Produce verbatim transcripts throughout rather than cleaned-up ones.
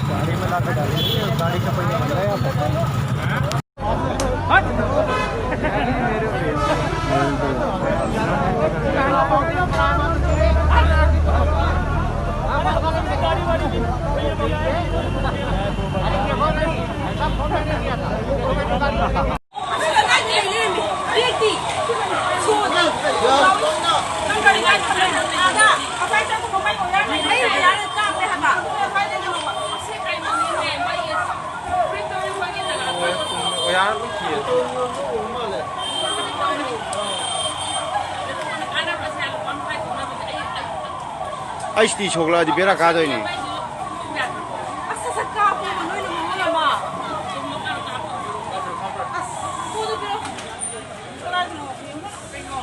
गाड़ी में ला के डालेंगे, गाड़ी का पहिया बन रहा है यहाँ पर। ꯑꯩꯁ ꯇꯤ ꯁꯣꯛꯂꯛꯑꯗꯤ ꯕꯦꯔꯥ ꯀꯥꯗꯣꯏꯅꯦ꯫ ꯑꯁ, ꯁꯠ ꯁꯠ ꯀꯥꯞꯄꯣꯕ, ꯅꯣꯏꯅ ꯃꯔꯣꯜ ꯑꯃ꯫ ꯑꯁ, ꯄꯣꯠꯇꯣ ꯄꯤꯔꯛꯑꯣ꯫ ꯀꯗꯥꯏꯗꯅꯣ? ꯌꯦꯡꯉꯨ ꯀꯩꯅꯣ꯫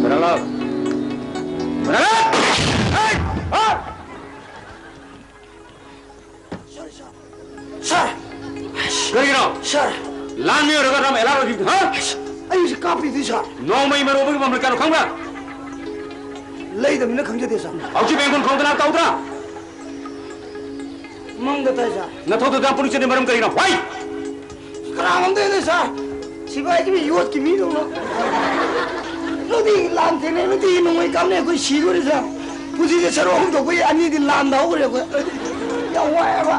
ꯕꯔꯥꯂꯥꯜ! ꯕꯔꯥꯂꯥꯜ! ꯍꯩ! ꯍꯥ! ꯁꯥꯔ! ꯀꯔꯤꯒꯤꯅꯣ? ꯁꯥꯔ! ꯂꯥꯟ ꯃꯤ ꯑꯣꯏꯔꯒ ꯅꯪ ꯑꯦꯂꯥꯔꯠ ꯑꯣꯏꯕꯤꯕꯗꯣ, ꯍꯥ? ꯑꯩꯁꯦ ꯀꯥꯞꯄꯤꯗꯣꯏ ꯁꯥꯔ꯫ ꯅꯣꯡꯃꯩ ꯃꯔꯨ ꯑꯃꯒꯤ ꯃꯃꯜ ꯀꯌꯥꯅꯣ ꯈꯪꯕ꯭ꯔꯥ? ꯂꯩꯗꯕꯅꯤꯅ ꯈꯪꯖꯗꯦ ꯁꯥꯔ꯫ ꯍꯧꯖꯤꯛ ꯕꯦꯡ ꯈꯨꯟ ꯈꯣꯡꯗꯅ ꯇꯧꯗ꯭ꯔꯥ? ꯃꯪꯗ ꯇꯥꯏ ꯁꯥꯔ꯫ ꯅꯊꯧꯗꯨꯗ ꯄꯨꯂꯤꯁ ꯆꯠꯂꯤ ꯃꯔꯝ ꯀꯔꯤꯅꯣ? ꯋꯥꯏ! ꯀꯅꯥ ꯉꯝꯗꯣꯏꯅꯣ ꯁꯥꯔ? ꯁꯤꯐꯥꯏꯁꯤꯕꯨ ꯌꯣꯠꯀꯤ ꯃꯤꯗꯧꯅ꯫ ꯅꯨꯡꯇꯤꯒꯤ ꯂꯥꯟ ꯊꯦꯡꯅꯩ, ꯅꯨꯡꯇꯤꯒꯤ ꯅꯣꯡꯃꯩ ꯀꯥꯞꯅꯩ, ꯑꯩꯈꯣꯏ ꯁꯤꯗꯣꯔꯦ ꯁꯥꯔ꯫ ꯄꯨꯟꯁꯤꯁꯦ ꯁꯔꯨꯛ ꯑꯍꯨꯝ ꯊꯣꯛꯄꯒꯤ ꯑꯅꯤꯗꯤ ꯂꯥꯟꯗ ꯍꯧꯈ꯭ꯔꯦ ꯑꯩꯈꯣꯏ꯫ ꯌꯥꯝ ꯋꯥꯏꯑꯦꯕ꯫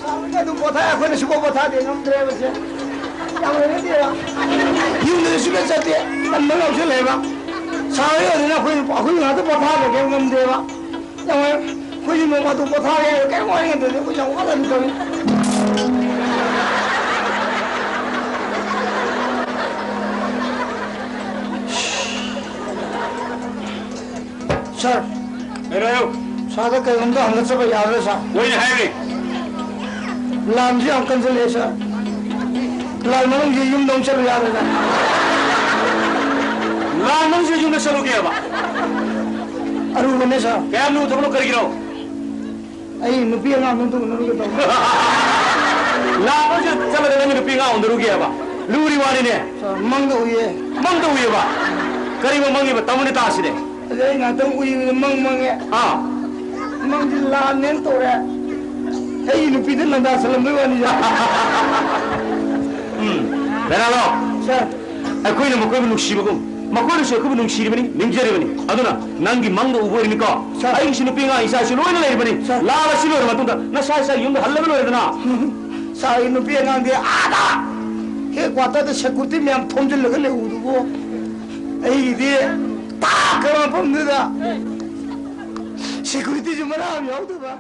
ꯁꯥꯔ ꯍꯣꯏꯅ ꯑꯗꯨꯝ ꯄꯣꯊꯥꯏ, ꯑꯩꯈꯣꯏꯅ ꯁꯨꯡꯄꯣ ꯄꯣꯊꯥꯗꯦ, ꯉꯝꯗ꯭ꯔꯦꯕ ꯁꯦ꯫ ꯌꯥꯝ ꯍꯩꯅꯗꯦꯕ꯫ ꯌꯨꯝꯗꯁꯨ ꯁꯨꯡꯆꯠ ꯆꯠꯇꯦ, ꯇꯟꯕ ꯌꯥꯎꯁꯜꯂꯛꯑꯦꯕ꯫ ꯁꯥꯔ ꯍꯣꯏ ꯑꯣꯏꯗꯅ ꯑꯩꯈꯣꯏ, ꯑꯩꯈꯣꯏ ꯉꯥꯛꯇ ꯄꯣꯊꯥꯗ꯭ꯔꯗꯤ ꯉꯝꯗꯦꯕ꯫ ꯌꯥꯝ ꯋꯥꯏ꯫ ꯑꯩꯈꯣꯏꯁꯨ ꯅꯣꯡ ꯐꯥꯗꯣꯛ ꯄꯣꯊꯥꯒꯦ ꯍꯥꯏꯔꯒ ꯀꯔꯤꯝ ꯋꯥꯔꯤ ꯅꯠꯇ꯭ꯔꯗꯤ ꯑꯩꯈꯣꯏꯁꯨ ꯌꯥꯝ ꯋꯥꯅ ꯑꯗꯨꯝ ꯇꯧꯏ꯫ ꯁꯥꯔ, ꯍꯥꯏꯔꯣ, ꯍꯥꯏꯔꯣ꯫ ꯁꯥꯔꯗ ꯀꯩꯅꯣꯝꯇ ꯍꯪꯒꯠꯆꯕ ꯌꯥꯒꯗ꯭ꯔꯥ, ꯁꯥꯔ? ꯂꯣꯏꯅ ꯍꯥꯏꯌꯨꯅꯦ꯫ ꯂꯥꯟꯁꯨ ꯌꯥꯝ ꯀꯟꯁꯤꯜꯂꯛꯑꯦ, ꯁꯥꯔ꯫ ꯂꯥꯟ ꯃꯅꯨꯡꯁꯤ ꯌꯨꯝꯗ ꯑꯃꯨꯛ ꯆꯠꯂꯨ ꯌꯥꯔꯣꯏꯗ꯭ꯔꯥ? ꯂꯥꯟ ꯃꯅꯨꯡꯁꯤ ꯌꯨꯝꯗ ꯆꯠꯂꯨꯒꯦꯕ? ꯑꯔꯨꯕꯅꯦ, ꯁꯥꯔ꯫ ꯀꯌꯥꯝ ꯂꯨꯕ ꯊꯕꯛꯅꯣ, ꯀꯔꯤꯒꯤꯅꯣ? ꯑꯩ ꯅꯨꯄꯤ ꯑꯉꯥꯡꯗꯣ ꯑꯝꯇ ꯎꯅꯔꯨꯒꯦ ꯇꯧꯕ꯫ ꯂꯥꯟ ꯃꯅꯨꯡꯁꯤ ꯆꯠꯂꯒ ꯅꯪꯒꯤ ꯅꯨꯄꯤ ꯑꯉꯥꯡ ꯎꯅꯔꯨꯒꯦꯕ? ꯂꯨꯔꯤ ꯋꯥꯔꯤꯅꯦ꯫ ꯁꯥꯔ, ꯃꯪꯗ ꯎꯏꯌꯦ꯫ ꯃꯪꯗ ꯎꯏꯌꯦꯕ? ꯀꯔꯤꯕꯨ ꯃꯪꯉꯤꯕ? ꯇꯝꯃꯨꯅꯦ ꯇꯥꯁꯤꯅꯦ꯫ ꯑꯗꯩ ꯑꯩ ꯉꯥꯛꯇꯪ ꯎꯏꯕꯗ ꯃꯪ ꯃꯪꯉꯦ꯫ ꯑꯥ꯫ ꯃꯪꯗꯤ ꯂꯥꯟꯅꯦꯅ ꯇꯧꯔꯦ꯫ ꯑꯩꯒꯤ ꯅꯨꯄꯤꯗ ꯂꯥꯟꯗꯥꯁꯜꯂꯝꯕꯩ ꯋꯥꯅꯤꯗ꯫ ꯎꯝ꯫ ꯕꯦꯔꯥꯂꯣ꯫ ꯁꯥꯔ꯫ ꯑꯩꯈꯣꯏꯅ ꯃꯈꯣꯏꯕꯨ ꯅꯨꯡꯁꯤꯕꯒꯨꯝ, ꯃꯈꯣꯏꯅꯁꯨ ꯑꯩꯈꯣꯏꯕꯨ ꯅꯨꯡꯁꯤꯔꯤꯕꯅꯤ, ꯅꯤꯡꯖꯔꯤꯕꯅꯤ꯫ ꯑꯗꯨꯅ ꯅꯪꯒꯤ ꯃꯪꯗ ꯎꯕ ꯑꯣꯏꯔꯤꯅꯤꯀꯣ? ꯁꯥꯔ꯫ ꯑꯩꯒꯤꯁꯨ ꯅꯨꯄꯤ ꯑꯉꯥꯡ ꯏꯆꯥ ꯏꯁꯨ ꯂꯣꯏꯅ ꯂꯩꯔꯤꯕꯅꯤ꯫ ꯁꯥꯔ꯫ ꯂꯥꯟ ꯑꯁꯤ ꯂꯣꯏꯔꯕ ꯃꯇꯨꯡꯗ ꯅꯁꯥ ꯏꯁꯥꯒꯤ ꯌꯨꯝꯗ ꯍꯜꯂꯒ ꯂꯣꯏꯔꯦꯗꯅ꯫ ꯁꯥꯔꯒꯤ ꯅꯨꯄꯤ ꯑꯉꯥꯡꯗꯤ ꯑꯥꯗ ꯍꯦꯗ ꯀ꯭ꯋꯥꯇꯔꯗ ꯁꯦꯀ꯭ꯌꯨꯔꯤꯇꯤ ꯃꯌꯥꯝ ꯊꯣꯝꯖꯤꯜꯂꯒ ꯂꯩꯍꯧꯕꯗꯨꯕꯨ꯫ ꯑꯩꯒꯤꯗꯤ ꯇꯥꯛꯈ꯭ꯔꯕ ꯃꯐꯝꯗꯨꯗ ꯁꯦꯀ꯭ꯌꯨꯔꯤꯇꯤꯁꯨ ꯃꯔꯥ ꯑꯃ ꯌꯥꯎꯗꯕ꯫